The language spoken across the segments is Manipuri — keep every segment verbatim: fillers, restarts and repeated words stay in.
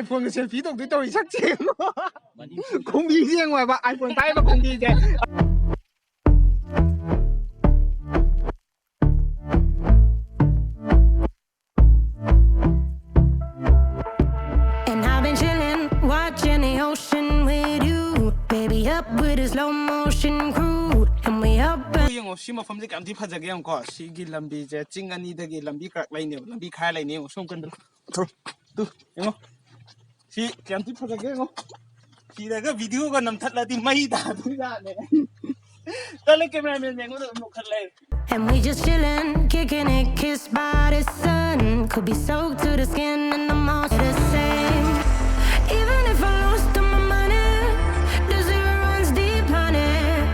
iPhone-ꯒ selfie ꯇꯧꯗꯣꯏ ꯇꯧꯔꯤ ꯁꯛꯁꯦ ꯌꯦꯡꯉꯣ꯫ ꯈꯣꯡꯕꯤꯁꯦ ꯌꯦꯡꯉꯣ ꯍꯥꯏꯕ, iPhone ꯄꯥꯏꯕ ꯈꯣꯡꯕꯤꯁꯦ꯫ And I've been chillin', watching the ocean with you. Baby, up with a slow motion crew. And we up and ꯌꯦꯡꯉꯣ, ꯁꯤ ꯃꯐꯝꯁꯦ ꯀꯌꯥꯝ ꯊꯤ ꯐꯖꯒꯦ ꯌꯦꯡꯉꯣꯀꯣ꯫ ꯁꯤꯒꯤ ꯂꯝꯕꯤꯁꯦ ꯆꯤꯡ ꯑꯅꯤꯗꯒꯤ ꯂꯝꯕꯤ ꯀꯔꯛ ꯂꯩꯅꯦꯕ, ꯂꯝꯕꯤ ꯈꯥꯏꯔ ꯂꯩꯅꯦ ꯌꯦꯡꯉꯣ, ꯁꯣꯝ ꯀꯟꯗ꯫ ꯇꯨ, ꯇꯨ, ꯌꯦꯡꯉꯣ꯫ ꯁꯤ ꯀꯌꯥꯝ ꯊꯤ ꯐꯖꯒꯦ ꯌꯦꯡꯉꯣ꯫ ꯁꯤꯗꯒ video-ꯒ ꯅꯝꯊꯠꯂꯗꯤ ꯃꯩ ꯇꯥꯗꯣꯏꯖꯥꯠꯅꯦ꯫ ꯆꯠꯂꯦ, cameraman ꯌꯦꯡꯉꯣ, ꯑꯗꯨꯝ ꯅꯣꯛꯈꯠꯂꯦ꯫ And we just chillin', kicking it, kissed by the sun. Could be soaked to the skin and I'm all the same. Even if I lost all my money, the zero runs deep, honey.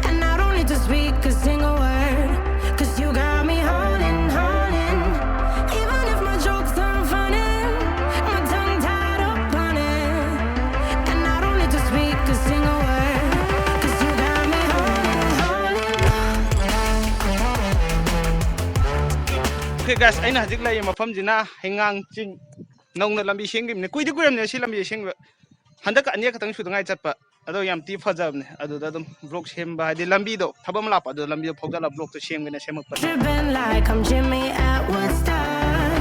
And I don't need to speak a single word, 'cause you got me holding, holding. Even if my jokes aren't funny, my tongue tied up on it. And I don't need to speak a single word, 'cause you got me holding, holding. Okay, guys, ꯑꯩꯅ ꯍꯧꯖꯤꯛ ꯂꯩꯔꯤꯕ ꯃꯐꯝꯁꯤꯅ ꯍꯩꯉꯥꯡ ꯆꯤꯡ꯫ ꯅꯧꯅ ꯂꯝꯕꯤ ꯁꯦꯝꯈꯤꯕꯅꯦ꯫ ꯀꯨꯏꯗꯤ ꯀꯨꯏꯔꯝꯅꯦ ꯁꯤ ꯂꯝꯕꯤ ꯁꯦꯝꯈꯤꯕ꯫ ꯍꯟꯗꯛꯀ ꯑꯅꯤꯔꯛ ꯈꯛꯇꯪ ꯁꯨꯗ ꯉꯥꯏ ꯆꯠꯄ꯫ ꯑꯗꯣ ꯌꯥꯝ ꯊꯤ ꯐꯖꯕꯅꯦ꯫ ꯑꯗꯨꯗ ꯑꯗꯨꯝ vlog ꯁꯦꯝꯕ, ꯍꯥꯏꯗꯤ ꯂꯝꯕꯤꯗꯣ, ꯊꯕꯛ ꯑꯃ ꯂꯥꯛꯄ, ꯑꯗꯨꯗ ꯂꯝꯕꯤꯗꯣ ꯐꯥꯎꯗꯠꯂ vlog-ꯇꯣ ꯁꯦꯝꯒꯦꯅ ꯁꯦꯝꯃꯛꯄꯅꯦ꯫ Tripping like I'm Jimmy at Woodstock.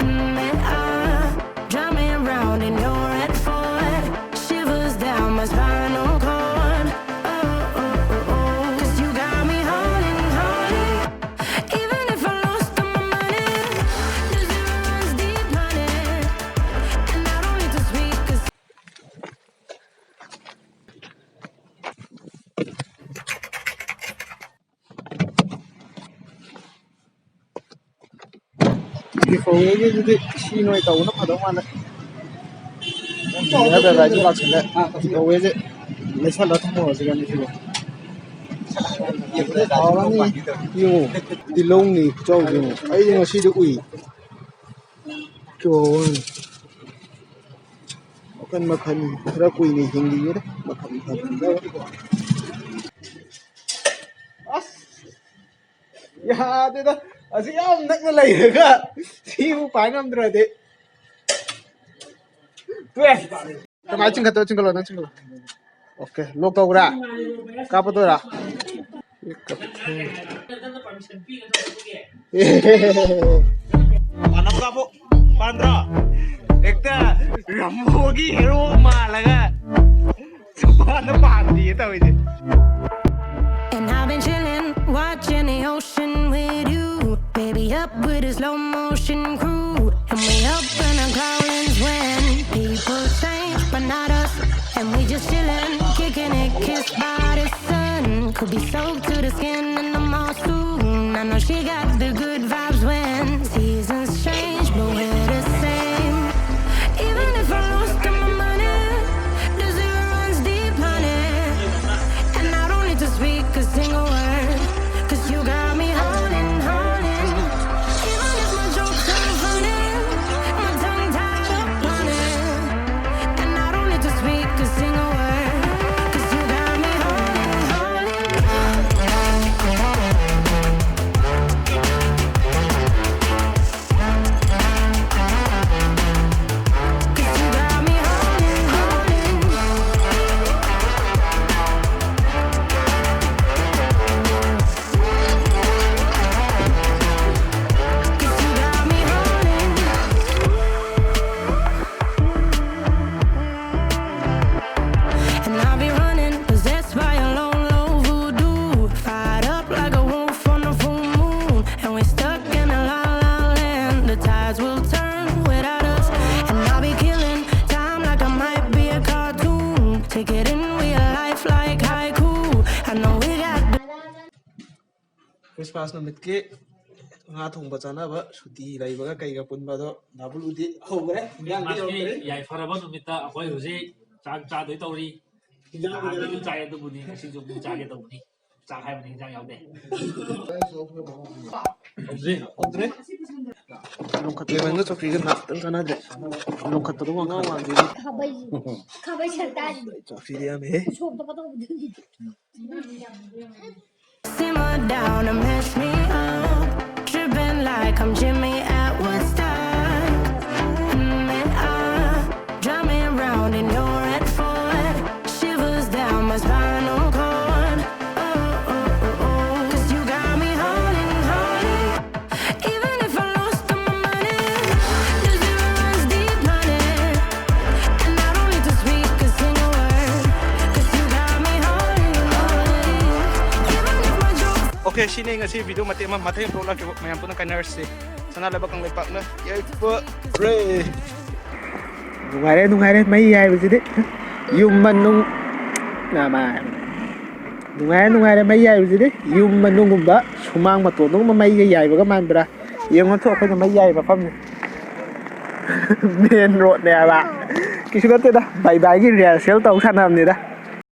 Mm, yeah. Drumming round in your red Ford. Shivers down my spinal cord. Oh, oh, oh, oh. 'Cause you got me holding, holding. Even if I lost all my money, the zero runs deep, honey. And I don't need to speak a Giveaway-ꯒꯤꯗꯨꯗꯤ ꯁꯤ ꯅꯣꯏ ꯇꯧꯕꯅ ꯐꯗꯧ ꯃꯥꯜꯂꯦ꯫ ꯅꯠꯇ꯭ꯔ ꯂꯥꯏꯁꯨ ꯂꯥꯛꯁꯜꯂꯦ꯫ Giveaway-ꯁꯦ ꯂꯩꯁꯜꯂ ꯊꯝꯃꯨꯔꯁꯤꯔ ꯉꯁꯤꯗꯤ꯫ ꯍꯥꯎꯔꯅꯤ꯫ ꯌꯦꯡꯉꯨ꯫ ꯇꯤꯜꯍꯧꯅꯤ ꯈꯨꯆꯥꯎꯁꯦ ꯌꯦꯡꯉꯨ꯫ ꯑꯩꯗꯤ ꯉꯁꯤꯗꯤ ꯎꯏ꯫ ꯆꯥꯎꯕ ꯋꯥꯅꯤ꯫ ꯃꯈꯟ ꯃꯈꯟ ꯈꯔ ꯀꯨꯏꯅ ꯍꯤꯡꯈꯤꯒꯦꯗ꯫ ꯃꯈꯟ ꯃꯈꯟ꯫ ꯑꯁ! ꯌꯥꯗꯦꯗ꯫ ꯑꯁꯤ ꯌꯥꯝ ꯅꯛꯅ ꯂꯩꯔꯒ ꯁꯤꯕꯨ ꯄꯥꯏ ꯉꯝꯗ꯭ꯔꯗꯤ꯫ ꯇꯨꯑꯦ꯫ ꯀꯃꯥꯏꯅ ꯆꯤꯡꯈꯠꯇꯣꯏ? ꯆꯤꯡꯈꯠꯂꯣ, ꯅꯪ ꯆꯤꯡꯈꯠꯂꯣ꯫ ꯑꯣꯀꯦ, ꯂꯣꯛ ꯇꯧꯕ꯭ꯔꯥ? ꯀꯥꯞꯄꯗꯣꯏꯔꯥ? ꯄꯥꯟꯗ꯭ꯔꯣ? ꯍꯦꯛꯇ ꯔꯝꯕꯣꯒꯤ ꯍꯦꯔꯣ ꯃꯥꯜꯂꯒ ꯅꯨꯄꯥꯅ ꯄꯥꯟꯗꯦ ꯇꯧꯔꯤꯁꯦ꯫ And I've been chillin', watching the ocean with you. Baby, up with a slow motion crew. And we up in our growlings when people change, but not us. And we just chillin', kicking it, kissed by the sun. Could be soaked to the skin in the mall soon. I know she got the good vibes when seasons change, but we're the same. Even if I lost all my money, the zero runs deep, honey. And I don't need to speak a single word, 'cause you got me holding, holding. Even if my jokes are funny, my tongue tied up on it. And I don't need to speak a single word, 'cause you got me holding, holding. And I'll be running, possessed by a low, low voodoo. Fired up like a wolf on a full moon. And we're stuck in a la la land. The tides will turn without us. And I'll be killing time like I might be a cartoon. Take it in real life like haiku. I know we got the Christmas ꯅꯨꯃꯤꯠꯀꯤ ꯉꯥ ꯊꯣꯡꯕ ꯆꯥꯅꯕ ꯁꯨꯇꯤ ꯂꯩꯕꯒ ꯀꯩꯒ ꯄꯨꯟꯕꯗꯣ ꯗꯥꯕꯨꯂꯨꯗꯤ ꯍꯧꯈ꯭ꯔꯦ꯫ ꯏꯟꯖꯥꯡꯗꯤ ꯈ꯭ꯔꯤꯁꯃꯥꯁꯀꯤ ꯌꯧꯗ꯭ꯔꯤ꯫ ꯌꯥꯏꯐꯔꯕ ꯅꯨꯃꯤꯠꯇ ꯑꯩꯈꯣꯏ ꯍꯧꯖꯤꯛ ꯆꯥꯛ ꯆꯥꯗꯣꯏ ꯇꯧꯔꯤ꯫ ꯏꯟꯖꯥꯡ ꯅꯍꯥꯟꯗꯤ ꯑꯗꯨꯝ ꯆꯥꯏ, ꯑꯗꯨꯕꯨꯗꯤ ꯉꯁꯤꯁꯨ ꯑꯃꯨꯛ ꯆꯥꯒꯦ ꯇꯧꯕꯅꯤ꯫ ꯆꯥꯛ ꯍꯥꯏꯕꯅꯤ, ꯏꯟꯖꯥꯡ ꯌꯥꯎꯗꯦ꯫ ꯍꯧꯗ꯭ꯔꯤ꯫ ꯍꯧꯗ꯭ꯔꯤ꯫ ꯂꯣꯡꯈꯠ-, ꯂꯦꯃꯟꯒ ꯆꯧꯀ꯭ꯔꯤꯒ ꯅꯥ ꯈꯤꯇꯪ ꯆꯥꯟꯅꯗ꯭ꯔꯦ꯫ ꯂꯣꯡꯈꯠꯄꯗꯣ ꯋꯥ ꯉꯥꯡ ꯃꯥꯟꯗꯦ꯫ ꯈꯥꯕꯩ, ꯈꯥꯕꯩ ꯁꯛꯇꯥꯁꯤꯗꯤ꯫ ꯆꯧꯀ꯭ꯔꯤꯗꯤ ꯌꯥꯝꯃꯦꯍꯦ꯫ ꯎꯁꯣꯞꯇ ꯀꯗꯧꯕꯗꯨꯗꯤ꯫ Simmer down and mess me up. Tripping like I'm Jimmy at Woodstock. Mm, yeah. Drama ꯁꯤꯅꯦ ꯉꯁꯤ ꯚꯤꯗꯤꯑꯣ ꯃꯇꯦꯛ ꯑꯃ, ꯃꯊꯪ ꯕ꯭ꯂꯣꯛ ꯂꯥꯛꯀꯦ, ꯃꯌꯥꯝ ꯄꯨꯟꯅ ꯀꯥꯏꯅꯔꯁꯤ꯫ ꯁꯅꯥ ꯂꯩꯕꯥꯛ ꯀꯪꯂꯩꯄꯥꯛꯅ ꯌꯥꯏꯐꯔꯦ꯫ ꯅꯨꯡꯉꯥꯏꯔꯦ, ꯅꯨꯡꯉꯥꯏꯔꯦ, ꯃꯩ ꯌꯥꯏꯕꯁꯤꯗꯤ꯫ ꯌꯨꯝ ꯃꯅꯨꯡ ꯅꯨꯡꯉꯥꯏꯔꯦ, ꯅꯨꯡꯉꯥꯏꯔꯦ, ꯃꯩ ꯌꯥꯏꯕꯁꯤꯗꯤ꯫ ꯌꯨꯝ ꯃꯅꯨꯡꯒꯨꯝꯕ, ꯁꯨꯃꯥꯡ ꯃꯇꯣꯟꯗꯒꯨꯝꯕ ꯃꯩꯒ ꯌꯥꯏꯕꯒ ꯃꯥꯟꯕ꯭ꯔꯥ? ꯌꯦꯡꯉꯣ ꯊꯣꯛ, ꯑꯩꯈꯣꯏꯅ ꯃꯩ ꯌꯥꯏꯕ ꯃꯐꯝꯁꯦ꯫ ꯃꯦꯟ ꯔꯣꯗꯅꯦ ꯍꯥꯏꯕ꯫ ꯀꯩꯁꯨ ꯅꯠꯇꯦꯗ, ꯕꯥꯏ ꯕꯥꯏꯒꯤ ꯔꯤꯍꯔꯁꯦꯜ ꯇꯧ ꯁꯥꯟꯅꯕꯅꯤꯗ꯫